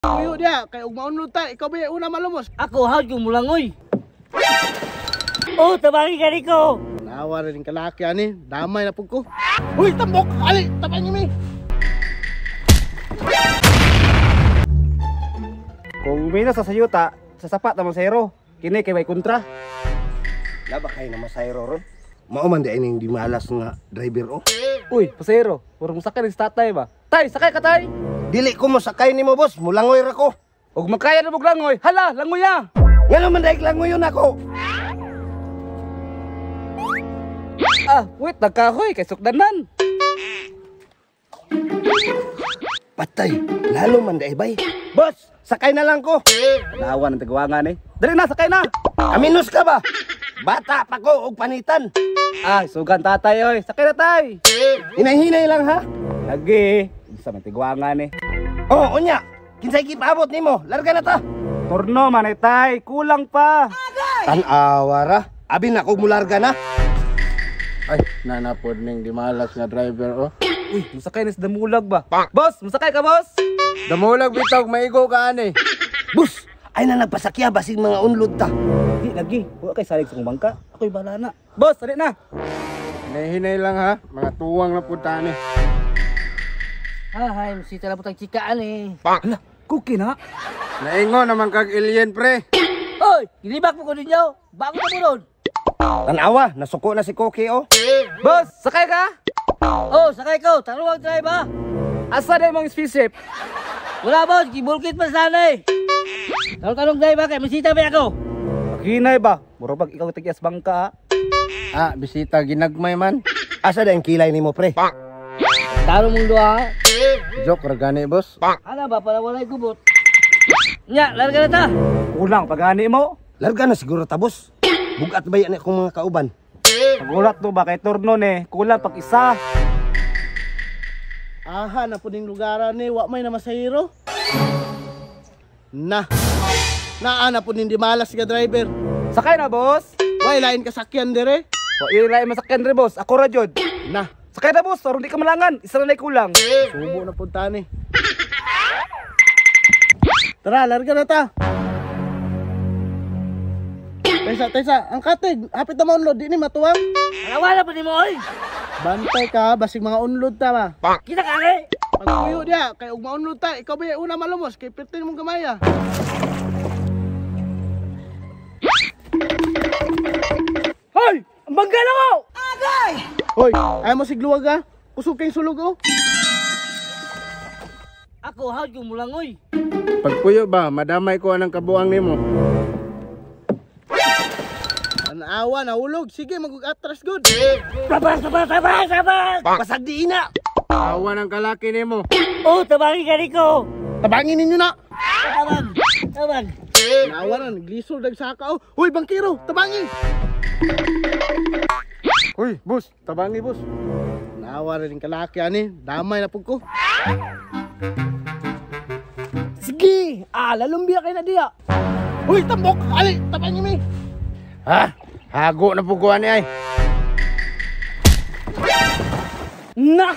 Puyo dia kay ug maunlod ta, ikaw ba una malumos? Ako hawd ko mulangoy. Oh, tabangi ka niko. Nawa rin kalaki ani, damay na pud ko. Uy, tambok, ali, tabangi mi. Kung minus sa sayuta, sa sapat na masayro. Kini kay may kontra. Laba kay na masayro ron. Mao man di ining di malas nga driver oh. Uy, pasayro, puro mo sakay sa tatay ba? Tay, sakay ka tay. Dili ko mo sakay nimo boss, mulangoy ra ko. Og makaya na mo langoy, hala, langoy ah. Ngano man daig langoy yun ako? Ah, wait, nagkahoy kay sukdanan. Patay, lalo man daig bay. Boss, sakay na lang ko. Lawan ang tagwangan eh. Dali na, sakay na. Aminos ka ba? Bata pa ko og panitan. Ah, sugan tatay oy. Sakay na tay. Hinay-hinay lang ha. Lagi, isa man tigwangan eh. Oh, unya. Kinsay gipaabot nimo? Larga na ta. Turno man eh tay, kulang pa. Tan-awa ra. Abi na ko mularga na. Ay, nanapod ning di malas nga driver oh. Uy, musakay ni sa damulag ba? Boss, musakay ka boss? Damulag bitaw, maigo ka ani. Boss, ay na nagpasakya basig mga unlod ta. Di lagi, wa kay salig sa kong bangka. Ako'y bahala na. Boss, dali na. Hinay-hinay lang ha, mga tuwang na punta ani. Hay, masita na putang chikaan eh. Hala, cookie na. Naingo naman kag alien pre. Hoy, gilibak mo ko ninyo. Bago na mo ron. Tanawa, nasuko na si Cookie oh. Boss, sakay ka? Oh, sakay ko. Taruwag drive ha. Asa na imong spaceship? Wala boss, gibulkit pa sana eh. Tanong-tanong drive ha, kay masita ba ako? Hinay ba? Mura bag ikaw tigyas bangka ah. Ah, bisita ginagmay man. Asa na ang kilay nimo pre? Tarong mong duha. Joke ra gani boss. Ana ba para walay gubot? Nya, larga na ta. Kulang pagani mo. Larga na siguro ta boss. Bugat ba yan akong mga kauban? Pagulat to ba kay turno ni? Kulang pag isa. Aha, na puning lugaran ni, wa may na masahiro. Na. Naa na puning di malas nga driver. Sakay na boss. Way lain kasakyan dire. Wa lain masakyan dire boss. Ako ra jud. Na. Sakay na boss, aron di ka malangan. Isa na kulang. Subo na punta ni. Tara, larga na ta. Taysa, taysa, ang katig, hapit na maunlod, di ni matuwang. Wala pa ni mo oy. Bantay ka, basig mga unlod ta ba. Kita ka eh. Pagpuyo dia, kay ug maunlod ta, ikaw ba una malumos, kay pirtin mong gamay ah. Hoy, ang bangga na ko. Hoy, ayaw mo sigluwag ah. Kusog kayong sulog oh. Ako hawd ko mulangoy. Pagpuyo ba, madamay ko anang kabuang nimo. Tanawa, nahulog. Sige, mag-atras good. Tabas, tabas, tabas, tabas. Pasag di ina. Awa ng kalaki nimo. Oh, tabangi ka niko. Tabangin ninyo na. Tabang, tabang. Nawa na, naglisod nagsaka oh. Hoy, bangkiro, tabangin. Hoy, boss, tabangi boss. Nawa rin kalaki ani, damay na pud ko. Sige, ah, lalumbiya kay na diya. Hoy, tambok, ali, tabangin mi. Ha? Hago na puguan ni ay. Na!